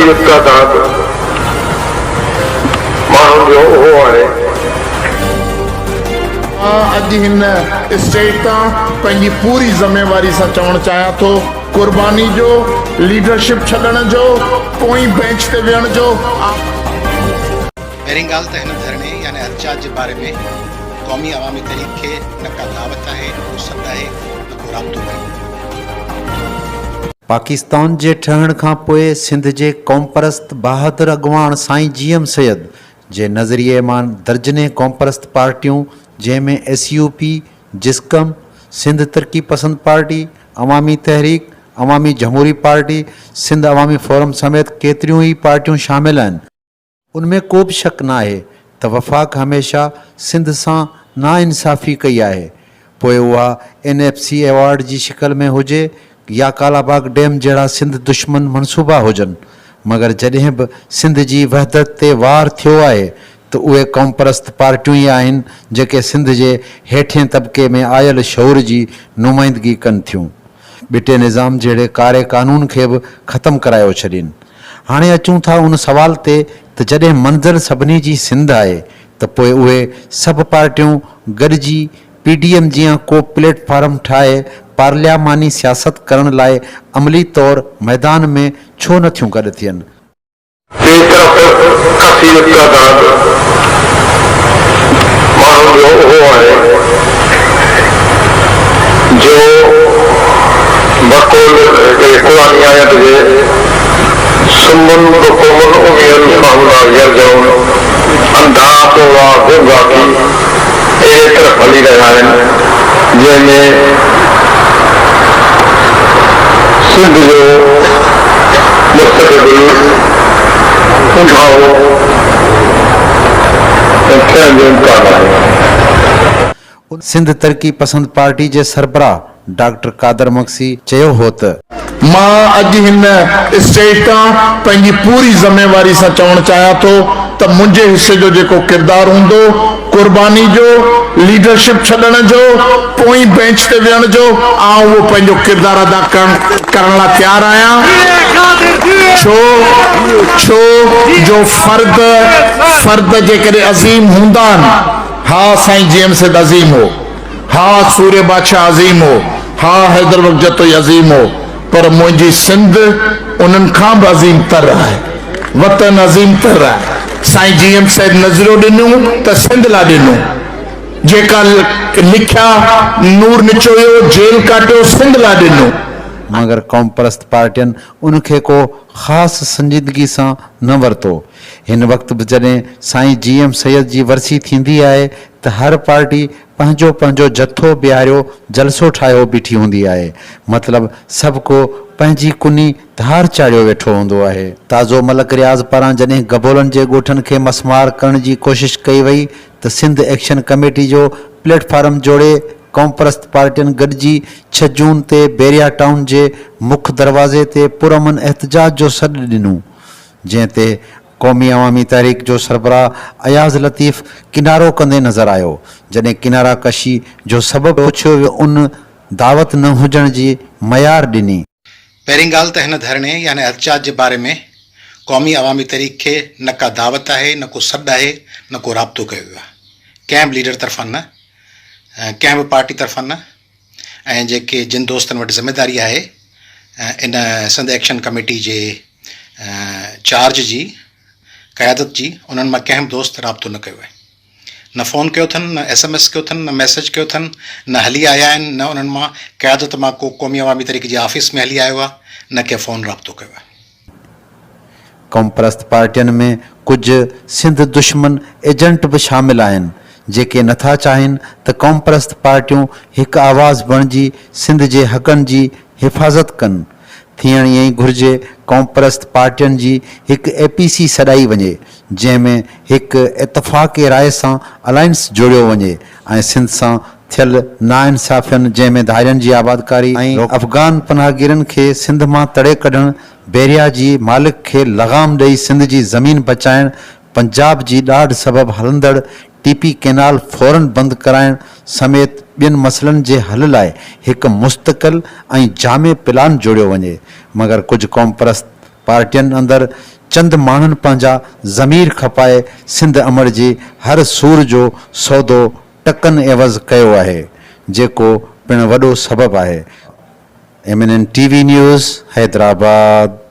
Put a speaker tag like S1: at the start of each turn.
S1: ڪثير تعداد ماڻهن جو اهو آهي.
S2: مان اڄ هن اسٽيج تان پنهنجي پوري ذميواري سان چوڻ چاهيان ٿو قرباني جو، ليڊرشپ ڇڏڻ جو، پوئين بينچ تي ويهڻ جو، آء.
S3: پهرين ڳالهه ته هن ڌرڻي يعني احتجاج جي باري ۾ قومي عوامي تحريڪ کي نه ڪا دعوت آهي، نه ڪو سڏ آهي، نه ڪو رابطو ڪيو ويو.
S4: پاڪستان جي ٺهڻ کان پوء سنڌ جي قومپرست بهادر اڳواڻ سائين جي ايم سيد جي نظريي مان درجنين قومپرست پارٽيون جنهن ۾ S U P, JSQM, Sindh Taraqi Pasand party, Awami Tehreek, Awami Jamhoori party, Sindh Awami forum سميت ڪيتريون ئي پارٽيون شامل آهن. ان ۾ ڪو به شڪ ناهي ته وفاق هميشه سنڌ سان ناانصافي ڪئي آهي، پوء اها اين ايف سي ايوارڊ جي شڪل ۾ هجي يا ڪالاباغ ڊيم جهڙا سنڌ دشمن منصوبا هجن، مگر جڏهن به سنڌ جي وحدت تي وار ٿيو آهي ته اهي قومپرست پارٽيون ئي آهن جيڪي سنڌ جي هيٺين طبقي ۾ آيل شعور جي نمائندگي ڪن ٿيون. ٻٽي نظام جهڙي ڪاري قانون کي به ختم ڪرايو ڇڏين. هاڻي اچون ٿا ان سوال تي ته جڏهن منزل سڀني جي سنڌ آهي ته پوء اهي سڀ پارٽيون گڏجي پي ڊي ايم جيان ڪو پليٽ فارم ٺاهي پارلياماني سياست ڪرڻ لاء عملي طور ميدان ۾ ڇو نه ٿيون گڏ ٿين؟
S1: ٻئي طرف ڪثير تعداد ماڻهن جو اهو آهي جو بقول هڪڙي قرآني آيت جي صم بڪم عمي فهم لا يرجعون انڌا ٻوڙا گونگا ٿي اهڙي طرف هلي رهيا آهن جنهن ۾ سنڌ جو مستقبل اونداهو ۽ ٿيڻ جو امڪان آهي.
S4: سنڌ ترقي پسند پارٽي جي سربراهه ڊاڪٽر قادر مگسي چيو هو ته.
S2: مان اڄ هن اسٽيج تان پنهنجي پوري ذميواري سان چوڻ چاهيان ٿو ته منهنجي حصي جو جيڪو ڪردار هوندو، قرباني جو، ليڊرشپ ڇڏڻ جو، پوئين بينچ تي ويهڻ جو، آئون اهو پنهنجو ڪردار ادا ڪرڻ لاء تيار آهيان. ڇو ڇو جو فرد فرد جيڪڏهن عظيم هوندا آهن، ها سائين جي ايم سيد عظيم هو، ها سورهيه بادشاهه عظيم هو، ها حيدر بخش جتوئي عظيم هو، پر منهنجي سنڌ انهن کان به عظيم تر آهي، وطن عظيم تر آهي. سائين جي ايم سيد نظريو ڏنو ته سنڌ لاء ڏنو، جيڪا لکيا نور نچويو، جيل ڪاٽيو، سنڌ لاء ڏنو.
S4: مگر قومپرست پارٽين ان کي ڪو خاص سنجيدگي سان نه ورتو. هن وقت به جڏهن سائين جي ايم سيد جي ورسي ٿيندي آهي ته هر پارٽي پنهنجو پنهنجو جٿو بيهاريو جلسو ٺاهيو بيٺي هوندي آهي. مطلب سڀ ڪو پنهنجي ڪني ڌار چاڙهيو ويٺو هوندو آهي. تازو ملڪ رياض پاران جڏهن گبولن جي ڳوٺن کي مسمار ڪرڻ جي ڪوشش ڪئي وئي ته سنڌ ايڪشن ڪميٽي جو پليٽ فارم جوڙي قومپرست پارٽين گڏجي ڇهه جون تي بيريا ٽائون جي مک دروازي تي پرامن احتجاج جو سڏ ڏنو جنهن تي قومي عوامي تحريڪ جو سربراهه اياز لطيف ڪنارو ڪندي نظر آيو، جڏهن ڪنارا ڪشي جو سبب پڇيو ويو ان دعوت نه هجڻ جي ميار ڏني.
S3: پهرين ڳالهه ته هن ڌرڻي يعني احتجاج جي باري ۾ قومي عوامي تحريڪ کي نه ڪا دعوت آهي نه ڪو سڏ آهي نه ڪو رابطو ڪيو ويو آهي ڪنهن به ليڊر طرفان نه ڪنهن به پارٽي طرفان نه ۽ جيڪي جن دوستن وٽ ذميداري آهي ان سنڌ ايڪشن ڪميٽي جي چارج جي قيادت جي انهن مان ڪنهن به دوست رابطو نه ڪيو آهي نه فون ڪيو اٿن نه ايس ايم ايس ڪيو اٿن نه ميسيج ڪيو اٿن نه هلي آيا آهن نه انهن مان قيادت مان ڪو قومي عوامي تحريڪ جي آفيس ۾ هلي آيو آهي نه ڪنهن فون رابطو ڪيو آهي.
S4: قومپرست پارٽين ۾ ڪجهه سنڌ دشمن ايجنٽ به شامل آهن، جيڪي نٿا چاهين ته قومپرست پارٽيون هڪ آواز بڻجي سنڌ جي حقن جي حفاظت ڪن. ٿيڻ ائين ئي گهرجي قومپرست پارٽين جي هڪ اي پي سي سڏائي وڃي، جنهن ۾ هڪ اتفاق راء سان الائنس جوڙيو وڃي ۽ سنڌ سان ٿيل ناانصافين جنهن ۾ ڌارين جي آبادڪاري ۽ افغان پناهگيرن کي سنڌ مان تڙي ڪڍڻ، بحريا جي مالڪ کي لغام ڏئي سنڌ جي زمين بچائڻ، پنجاب جي ڏاڍ سبب هلندڙ ٽي پي ڪئنال فورن بند ڪرائڻ سميت ٻين مسئلن جي حل لاء هڪ مستقل ۽ جامع پلان جوڙيو وڃي مگر ڪجهه قومپرست. پارٽين اندر چند ماڻهن پنهنجا ضمير کپائي سنڌ امڙ جي هر سور جو سودو ٽڪن عيوض ڪيو آهي، جيڪو پڻ وڏو سبب آهي. M N N T V news, Hyderabad.